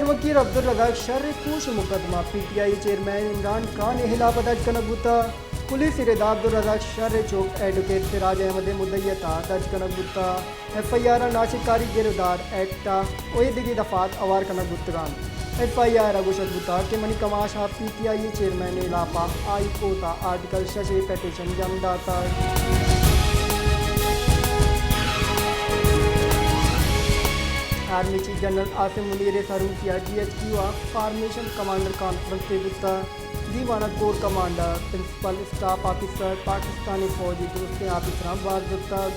وکیل عبدالرزاق شر ءِ کوش ءِ مقدمہ پی ٹی آئی ءِ چیئرمین عمران خان ءِ ہلاپ ءَ درج کنگ بوتگ۔ پولیس ءِ ردا عبدالرزاق شر ءِ چک ایڈوکیٹ سراج احمد ءِ مدعیت ءَ درج کنگ بوتگ۔ ایف آئی آر ءَ ناشرکاری گرودار ایکٹ ءَ اویدگی دفعات ہوار کنگ بوتگ انت۔ ایف آئی آر ءَ گوشگ بوتگ کہ منی کماش ءَ پی ٹی آئی ءِ چیئرمین ءِ ہلاپ ءَ ہائی کورٹ ءَ آرٹیکل شش ءِ پٹیشن جم داتگ۔ آرمی چیف جنرل عاصم منیر ءِ سروکی ءَ جی ایچ کیو ءَ فارمیشن کمانڈر کانفرنس ءَ بوتگ۔ دیوان ءَ corps commander, principal staff officer, Pakistani فوج ءِ درستیں آفیسراں بار زرتگ۔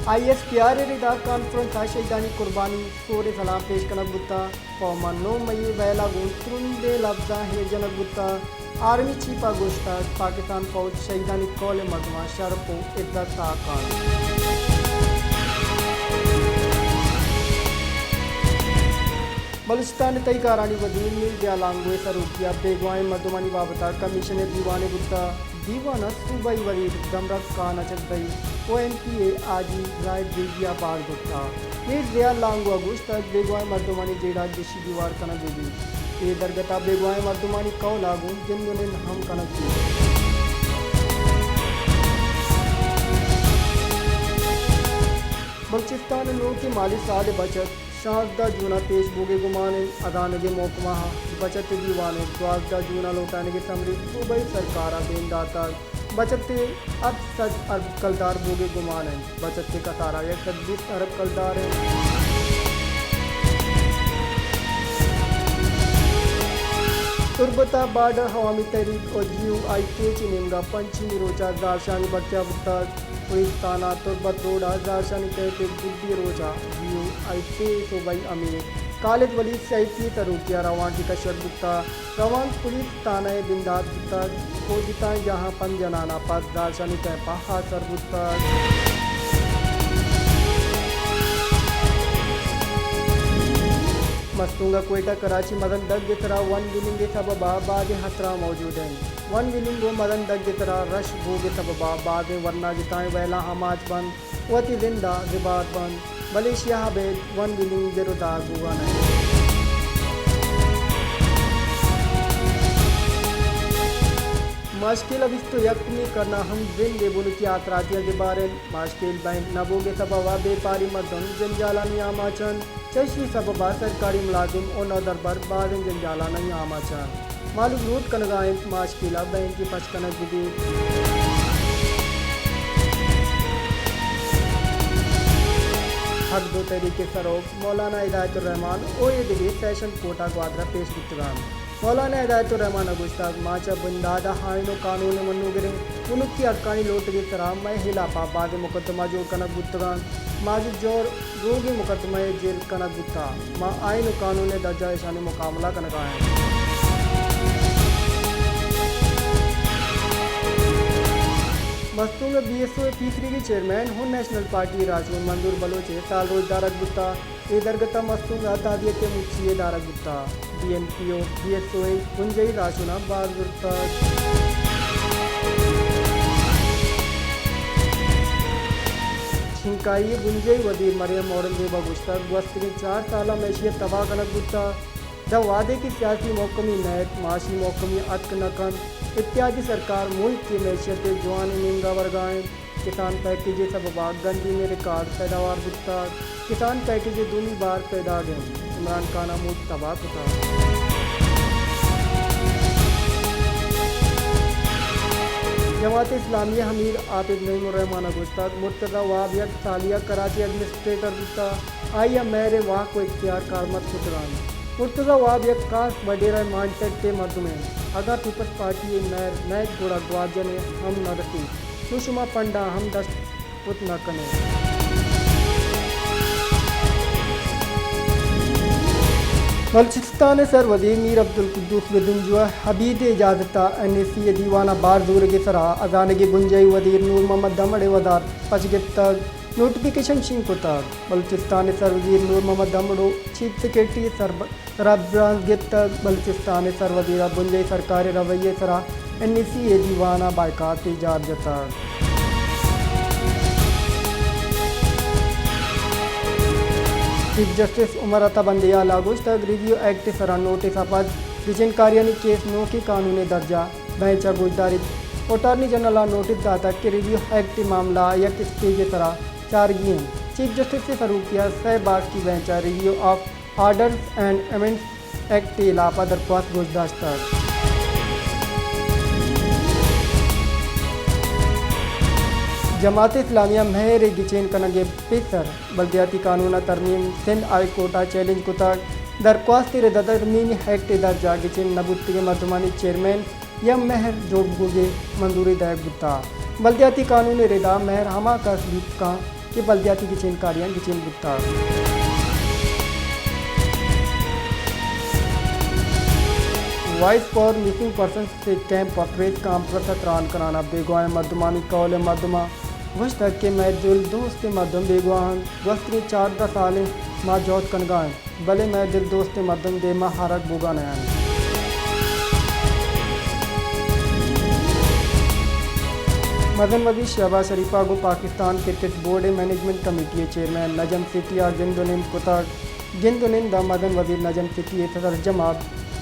آئی ایس پی آر ءِ ردا کانفرنس ءَ شہیدانی قربانی سور ءِ سلام پیش کنگ بوتگ۔ قوم ءَ نو مئی ءِ ویل ءَ گوں ترندیں لبزاں ہیر جنگ بوتگ۔ آرمی چیف ءَ گوشتگ، پاکستان فوج شہیدانی کہول ءِ مردماں شرپ ءُ عزت ءَ کنت۔ بلوچستان ءِ تہی کارانی وزیر میر ضیاء لانگو ءِ سروکی ءَ بیگواہیں مردمانی بابت ءَ کمیشن ءِ دیوانے بوتگ۔ دیوان ءَ صوبائی وزیر زمرد خان اچکزئی ءُ ایم پی اے حاجی زاہد بیگی ءَ بار زرتگ۔ میر ضیاء لانگو ءَ گوشتگ، بیگواہیں مردمانی جیڑہ گیشی گیوار کنگ بہ بیت۔ اے درگت ءَ بیگواہیں مردمانی کہول ءَ گوں جند ءُ نند ہم کنگ بیت۔ بلوچستان ءِ نوکیں مالی سال ءِ بچت شانزدہ جون ءَ پیش بوگ ءِ گمان انت۔ ہزانگ ءِ محکمہ ءَ بچت ءِ دیوان ءِ دوازدہ جون ءَ لوٹائینگ ءِ سمری صوبائی سرکار ءَ دیم داتگ۔ بچت ءِ ہپت سد ارب کلدار بوگ ءِ گمان انت۔ بچت ءِ کسارہ یک سد بیست ارب کلدار انت۔ تربت ءَ بارڈر عوامی تحریک ءُ جی یو آئی کے چہ نیمگ ءَ پنچمی روچ ءَ زہرشانی برجاہ بوتگ۔ پولیس تھانہ تربت روڈ ءَ زہرشانی تحت ءِ گڈی روچ ءَ جی یو آئی کے صوبائی امیر خالد ولی سیفی ءِ سروکی ءَ روانکے کشگ بوتگ۔ روانک پولیس تھانہ ءِ بندات بوتگ ءُ جتائیں جاہاں پنچ جنان ءَ پد زہرشانی کیمپ ءَ آسر بوتگ۔ مستونگ ءَ کوئٹہ کراچی مزن دگ ءِ سرا ون ویلنگ ءِ سبب ءَ بازیں ہترہ موجود انت۔ ون ویلنگ ءُ مزن دگ ءِ سرا رش بوگ ءِ سبب ءَ بازیں ورنا جتائیں ویلاں آماچ بنت۔ وتی زند ءَ زبہر بنت، بلے ایشی ءَ ابید ون ویلنگ گر ءُ دار بوگ ءَ نہ انت۔ ماشکیل ءِ بیست ءُ یکمی کرن ءَ ہم زند ءِ بنکی آسراتی ءَ زبہر انت۔ ماشکیل بینک نہ بوگ ءِ سبب ءَ بیپاری مردم جنجالانی آماچ انت۔ چہ ایشی سبب ءَ سرکاری ملازم ءُ نودربر بازیں جنجالانی آماچ انت۔ مھلوک لوٹ کنگ ءَ انت ماشکیل ءَ بینک ءَ پچ کنگ بہ بیت۔ حق دو تحریک ءِ سروک مولانا ہدایت الرحمان اویدگہ سیشن کورٹ ءَ گوادر ءَ پیش بوتگ انت۔ مولانا ہدایت الرحمان ءَ گوشتگ، ما چہ بندات ءَ آئین ءُ قانون ءِ منوگر ایں، بنکی حقانی لوٹگ ءِ سرا مئے ہلاپ ءَ بازیں مقدمہ جوڑ کنگ بوتگ انت۔ ماجد جوہر روگیں مقدمہ ءَ جیل کنگ بوتگ۔ ما آئین ءُ قانون ءِ درجہ ءَ اشانی مقابلہ کنگ ءَ ایں۔ مستونگ ءِ بی ایس او ءِ پیسریگیں چیئرمین ءُ نیشنل پارٹی ءِ راہشون منظور بلوچ ءِ سالروچ دارگ بوتگ۔ اے درگت ءَ مستونگ ءَ تعزیت ءِ مچی یے دارگ بوتگ۔ بی این پی ءُ بی ایس او ءِ بنجاہی راہشوناں بار زرتگ۔ شنگکاری ءِ بنجاہی وزیر مریم اورنگزیب ءَ گوشتگ، گوستگیں چار سال ءَ معیشت تباہ کنگ بوتگ، داں وہدے کہ سیاسی محکمی نئیت، معاشی محکمی اتک نہ کنت، اتحادی سرکار ملک ءِ معیشت ءِ جوانیں نیمگ ءَ برگ ءَ انت۔ کسان پیکیج ءِ سبب ءَ گندیم ءِ ریکارڈ پیداوار بوتگ۔ کسان پیکیج ءِ دومی بار پیداگ انت۔ عمران خان ءَ ملک تباہ کتگ۔ جماعت اسلامی ءِ امیر حافظ نعیم الرحمان ءَ گوشتگ، مرتضی وہاب یک سالے ءَ کراچی ءِ ایڈمنسٹریٹر بوتگ، آئی ءَ میئر ءِ واک ءُ اختیار کارمرز کتگ انت۔ مرتضی وہاب یک خاص وڈیرہ مائنڈ سیٹ ءِ مردمے انت۔ اگاں پیپلز پارٹی ءِ میئر نئیت گڑا گوادر ءَ ہم نہ رسیت۔ نوں شما پنڈاں ہم دست کت نہ کن ئے۔ بلوچستان ءِ سر وزیر میر عبدالقدوس بزنجو ءَ ابید ءِ اجازت ءَ این ای سی ءِ دیوان ءَ بار زورگ ءِ سرا ہزانگ ءِ بنجاہی وزیر نور محمد دمڑ ءِ وزارت پچ گپتگ۔ نوٹیفکیشن شنگ کتگ۔ بلوچستان ءِ سر وزیر نور محمد دمڑ ءَ چیف سیکرٹری ءِ سرب-، سرا برانز گپتگ۔ بلوچستان ءِ سر وزیر ءَ بنجاہی سرکار ءِ رویہ ءِ سرا این ای سی ءِ دیوان ءَ بائیکاٹ ءِ جار جتگ۔ چیف جسٹس عمر عطا بندیال ءَ گوشتگ، ریویو ایکٹ ءِ سرا نوٹس ءَ پد گچین کاریانی کیس نوکیں قانونی درجہ بینچ ءَ گوشداریت۔ اٹارنی جنرل ءَ نوٹس داتگ کہ ریویو ایکٹ ءِ معاملہ یک اسٹیج ءِ سرا چارگی انت۔ چیف جسٹس ءِ سروکی ءَ سئے باسکی بینچ ءَ ریویو آف آرڈرز اینڈ امینڈز ایکٹ ءِ ہلاپ ءَ درخواست گوشداشتگ۔ جماعت اسلامی ءَ مہر ءِ گچین کنگ ءِ پیسر بلدیاتی قانون ءِ ترمیم سندھ ہائی کورٹ ءَ چیلنج کتگ۔ درخواست ءِ رد ءَ ترمیمی ایکٹ ءِ درجہ گچین نہ بوتگیں مردمانی چیئرمین یا مہر جوڑ بوگ ءِ منظوری دئیگ بوتگ۔ بلدیاتی قانون ءِ رد ءَ مہر ہما کس بوت کنت کہ بلدیاتی گچین کاریاں گچین بوتگ۔ وائس فار مسنگ پرسنز ءِ کیمپ ءَ پریس کانفرنس ءَ تران کنان ءَ بیگواہیں مردمانی قول ءَ مردماں گوشتگ کہ مئے دل دوستیں مردم بیگواہ انت۔ گوستگیں چاردہ سال انت ما جہد کنگا انت، بلے مئے دل دوستیں مردم دیما آرگ بوگا نہ انت۔ مزن وزیر شہباز شریف ءَ گوں پاکستان کرکٹ بورڈ ءِ مینجمنٹ کمیٹی ءِ چیئرمین نجم سیٹھی ءَ گند ءُ نند کتگ۔ گند ءُ نند ءَ مزن وزیر نجم سیٹھی ءِ سرجم ءَ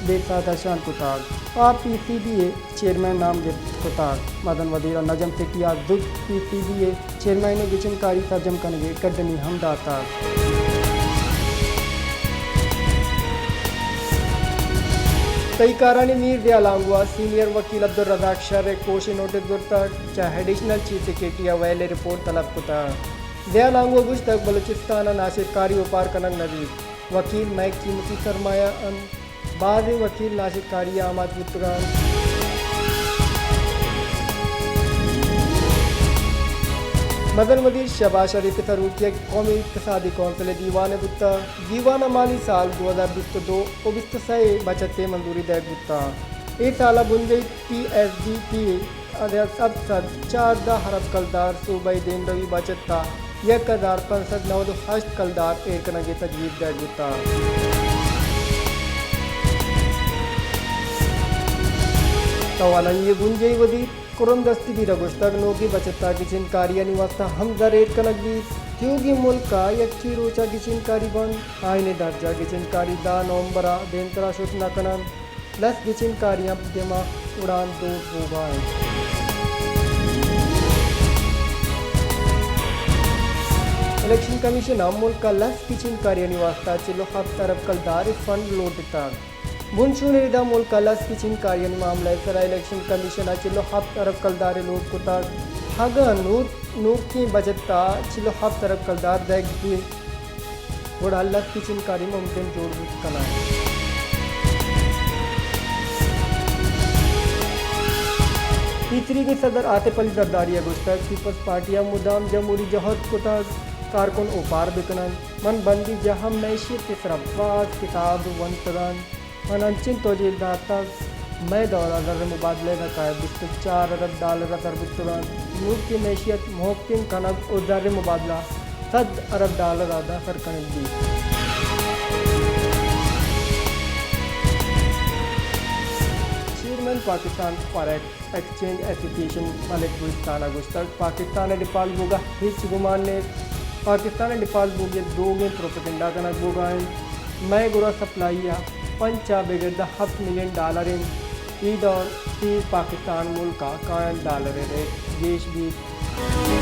بے ساعت ءَ شان کتگ۔ آ پی سی بی ءِ چیئرمین نامزد کتگ۔ مزن وزیر ءَ نجم سیٹھی ءَ زوت پی سی بی ءِ چیئرمین ءِ گچین کاری سرجم کنگ ءِ گڈنی ہم داتگ۔ تہی کارانی میر ضیاء لانگو ءَ سینئر وکیل عبدالرزاق شر ءِ کوش ءِ نوٹس زرتگ۔ چہ ایڈیشنل چیف سیکرٹری ءَ ویل ءِ رپورٹ طلب کتگ۔ ضیاء لانگو ءَ گوشتگ، بلوچستان ءَ ناشرکاری اوپار کنگ نہ بیت۔ وکیل مئے قیمتی سرمایہ انت۔ بازیں وکیل ناشرکاری ءَ آماچ بوتگ انت۔ مزن وزیر شہباز شریف ءِ سروکی ءَ قومی اقتصادی کونسل ءِ دیوان ءَ بوتگ۔ دیوان ءَ مالی سال دو ہزار بیست ءُ دو ءُ بیست ءُ سئے ءِ بچت ءِ منظوری دئیگ بوتگ۔ اے سال ءَ بنجاہی پی ایس ڈی پی ءِ اد ءَ ہپت سد چاردہ ارب کلدار، صوبائی دیمروی بچت ءَ یک ہزار پنچ سد نود ءُ ہشت کلدار ایر کنگ ءِ تجویز دئیگ بوتگ۔ توانائی ءِ بنجاہی وزیر کرم دستگیر ءَ گوشتگ، نوکیں بچت ءَ گچین کاریانی واستہ ہم زر ایر کنگ بیت۔ تیوگیں ملک ءَ یکے روچ ءَ گچین کاری بنت، آئین ءِ درج ءَ گچین کاری دہ نومبر ءَ دیمترا شت نہ کن انت۔ لس گچین کاریاں دیما اڑان دور بوگا انت۔ الیکشن کمیشن ءَ ملک ءَ لس گچین کاریانی واستہ چل ءُ ہپت ارب کلدار ءِ فنڈ لوٹتگ۔ بنشون ءِ ردا ملک ءَ لس گچین کاریانی معاملہ ءِ سرا الیکشن کمیشن ءَ چل ءُ ہپت ارب کلدار ءِ لوٹ کتگ۔ اگاں نو-، نوکیں بچت ءَ چل ءُ ہپت ارب کلدار دئیگ بیت، گڑا لس گچین کاری ممکن جوڑ بوت کناں۔ پیسریگیں صدر آصف علی زرداری ءَ گوشتگ، پیپلز پارٹی ءَ مدام جمہوری جہد کتگ، کارکن اوپار بہ کن انت۔ من بندیجاہ ءَ معیشت ءِ سرا باز کتاب ونتگ انت۔ من انچیں توجیل داتگ، مئے دور ءَ زر ءِ مبادلہ ءِ بقایا بیست ءُ چار ارب ڈالر ءَ سر بوتگ انت۔ نوکیں معیشت مہکم کنگ ءُ زر ءِ مبادلہ سد ارب ڈالر ءَ داں سر کنگ بیت۔ چیئرمین پاکستان فاریکس ایکسچینج ایسوسی ایشن ملک گلستان ءَ گوشتگ، پاکستان ءِ ڈیفالٹ بوگ ءَ ہچ گمان نیست۔ پاکستان ءِ ڈیفالٹ بوگ ءِ دروگیں پروپیگنڈا کنگ بوگ ءَ انت۔ مئے گورا سپلائی ءَ پنچ ءَ بگر داں ہپت ملین ڈالر انت۔ اے دور ءَ پاکستان ملک ءَ کاینت ڈالر ءِ ریٹ گیش بیت۔